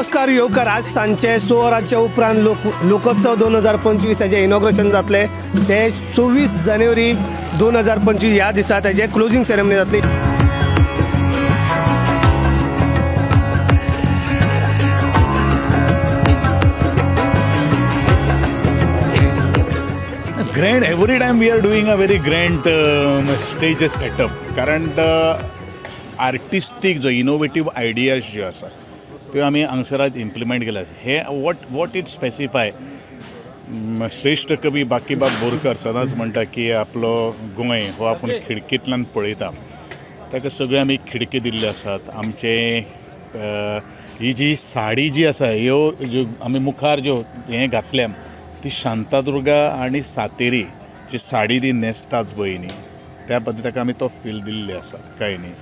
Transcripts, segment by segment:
नमस्कार येवकार. आज सांजचे 6 वरांच्या उपरांत लोकोत्सव 2025 हाजें इनॉग्रेशन जातलें. तें 24 जानेवारी 2025 ह्या दिसा ताजें क्लोजींग सेरेमनी जातली. Grand, every time we are doing a very grand stage setup. कारण आर्टिस्टीक जो इनोवेटीव आयडियाज ज्यो आसा त्यो आमी हांगसर आज इम्प्लिमेंट केल्यात. हे what it specify, श्रेश्ठ कवी बाकीबाब बोरकर सदांच म्हणटा की आपलो गोंय हो आपूण खिडकींतल्यान पळयता. ताका सगळे आमी खिडकी दिल्ल्यो आसात. आमचे ही जी साडी जी आसा ह्यो ज्यो आमी मुखार ज्यो हें घातल्या ती शांतादुर्गा आनी सातेरी जी साडी ती न्हेसताच पळय न्ही, त्या पद्दतीन ताका आमी तो फील दिल्ले आसात. कांय न्ही,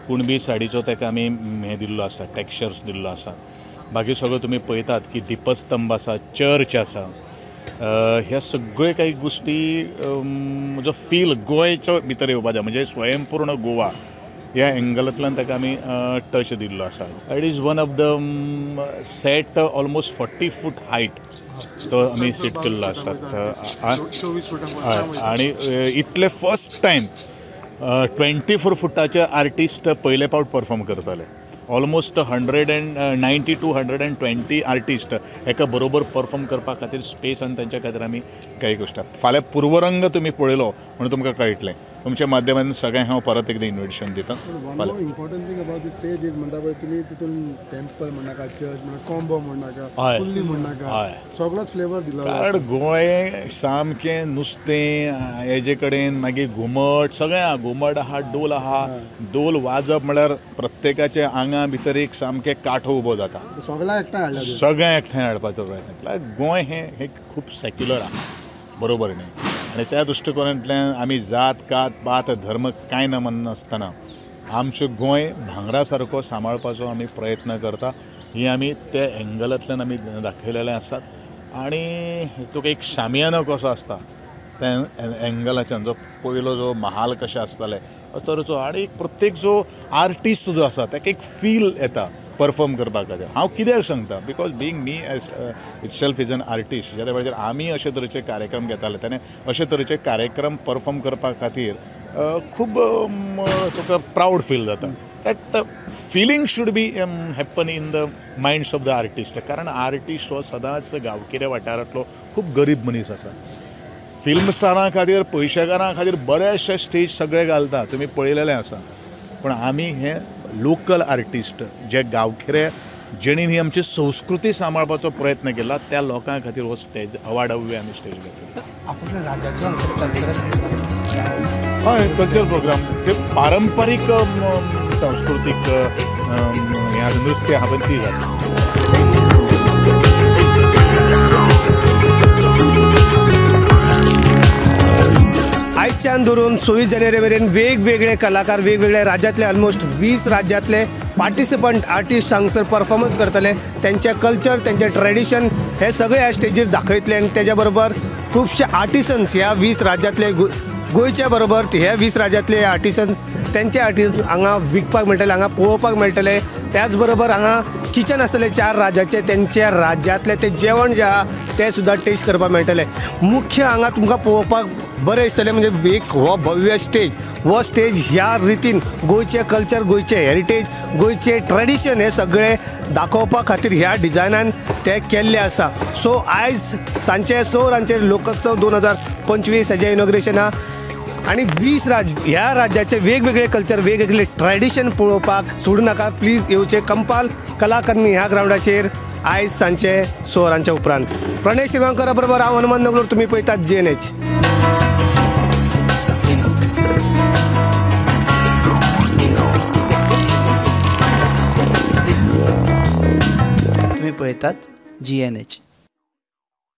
कुणबी साडीचो ताका आमी हें दिल्लो आसा, टॅक्स्चर्स दिल्लो आसा. बाकी सगळें तुमी पळयतात की दीपस्तंभ आसा, चर्च आसा, ह्या सगळे काही गोश्टी जो फील गोंयचो भितर येवपा जाय, म्हणजे स्वयंपूर्ण गोवा ह्या एंगलांतल्यान ताका आमी टच दिल्लो आसा. It is one of the set almost 40 foot height तो आमी सेट केल्लो आसा. आनी इतले फर्स्ट टायम 24 फुटाचे आर्टिस्ट पयले पावट परफॉर्म करताले. ऑलमोस्ट 190 to 120 artist एका बरोबर परफॉर्म करपा खातीर स्पेस आनी तांच्या खातीर आमी काही गोश्टी. फाल्यां पूर्वरंग तुमी पळयलो म्हणून तुमकां कळटलें. तुमच्या माध्यमांतल्यान सगळ्यांक हांव परत एकदां इन्विटेशन दिता. One important thing about the stage is म्हणटा पळय तुमी तितून टेम्पल म्हणनाका, चर्च म्हणा, कॉम्बो म्हणनाका, कुल्ली म्हणनाका, सगळोच फ्लेवर दिलो. कारण गोंय सामकें नुस्तें हेजे कडेन, मागीर घुमट, सगळें आहा. घुमट आहा, डोल आहा. डोल वाजप म्हळ्यार प्रत्येकाच्या आंगा भितर एक सामकें कांठो उबो जाता. सगळ्यांक एकठांय हाडला, सगळ्यांक एकठांय हाडपाचो प्रयत्न केला. गोंय हें खूब सेक्युलर आहा, बरोबर न्ही? आनी त्या दृश्टिकोनांतल्यान आमी जात कात पात धर्म कांय ना माननासतना आमचें गोंय भांगरा सारको सांबाळपाचो आमी प्रयत्न करता. ही आमी त्या एंगलांतल्यान आमी दाखयलेलें आसात. आनी तुका एक शामियानो कसो आसता त्या एंगलाच्यान जो पयलो जो महाल कशें आसताले तरेचो, आनी प्रत्येक जो आर्टिस्ट जो आसा ताका एक फील येता परफॉर्म करपा खातीर. हांव कित्याक सांगता, because being me as itself is an artist, ज्या वेळाचेर आमी अशे तरेचे कार्यक्रम घेताले तेन्ना अशे तरेचे कार्यक्रम परफॉर्म करपा खातीर खूब तुका प्रावड फील जाता. That feeling should be happen in the minds of the artist. कारण आर्टिस्ट हो सदांच गांवगिऱ्या वाठारांतलो खूब गरीब मनीस आसा. फिल्म स्टारां खातीर, पयशेकारां खातीर बरेचशे स्टेज सगळे घालता, तुमी पळयलेलें आसा. पूण आमी हे लोकल आर्टिस्ट जे गांवगिरे, जेणें ही आमची संस्कृती सांबाळपाचो प्रयत्न केला त्या लोकां खातीर हो स्टेज अवाडाव्य आमी स्टेज घेतली. हय, कल्चरल प्रोग्राम ते पारंपारीक सांस्कृतीक हें नृत्य आहा पळय ती जाता. आयच्यान धरून 24 जानेवारी मेरेन वेगवेगळे कलाकार वेगवेगळ्या राज्यांतले, ऑलमोस्ट 20 राज्यांतले पार्टिसिपंट आर्टिस्ट हांगसर परफॉर्मन्स करतले. तेंचें कल्चर, तेंचें ट्रेडिशन हे सगळे ह्या स्टेजीर दाखयतले. आनी तेज्या बरोबर खुबशे आर्टिसन्स ह्या 20 राज्यांतले, गोंयच्या बरोबर ह्या 20 राज्यांतले आर्टिसन्स, तेंचे आर्टिस्ट हांगा विकपाक मेळटले, हांगा पळोवपाक मेळटले. त्याच बरोबर हांगा किचन आसतलें 4 राज्याचे, तेंच्या राज्यांतलें तें जेवण जें आहा तें सुद्दां टेस्ट करपाक मेळटलें. मुख्य हांगा तुमकां पळोवपाक बरें दिसतलें म्हणजे एक हो भव्य स्टेज, हो स्टेज ह्या रितीन गोंयचें कल्चर, गोंयचें हेरिटेज, गोंयचें ट्रेडिशन हें सगळें दाखोवपा खातीर ह्या डिजायनान तें केल्लें आसा. सो आयज सांजचे 6 वरांचेर लोकोत्सव 2025 हाजें इनॉग्रेशन आहा आनी 20 ह्या राज्याचे वेगवेगळे कल्चर, वेगवेगळे ट्रेडिशन पळोवपाक सोडूं नाका. प्लीज येवचें कंपाल कला अकादमी ह्या ग्रावंडाचेर आयज सांजचे 6 वरांच्या उपरांत. प्रणय शिरगांवकरा बरोबर हांव हनुमान नगलोर, तुमी पळयतात GNH. तुम्ही पळयतात GNH.